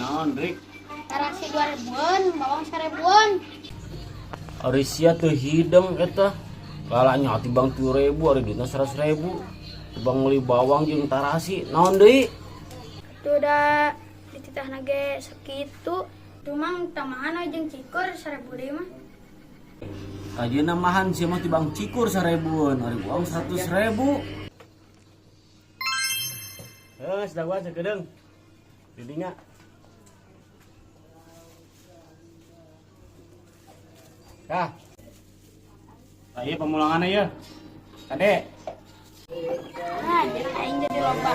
Naon, Rik? Tarasi 2000-an, bawang 1000-an. Ari sia teu hideng eta. Kalanya tibang 7.000, ari duitna 100.000. Tibang meuli bawang jeung tarasi. Naon deui? Itu udah dititahna ge sakitu. Cuma tambahan jeung cikur 1000 deui mah. Ayeuna mahan sia mah tibang cikur 1000-an, ari uang 100.000. Heuh, dagoan sakedeung. Didinya. Kah. Tah ieu pamulanganna ieu. Kade. Nah, jadi aing jadi loba.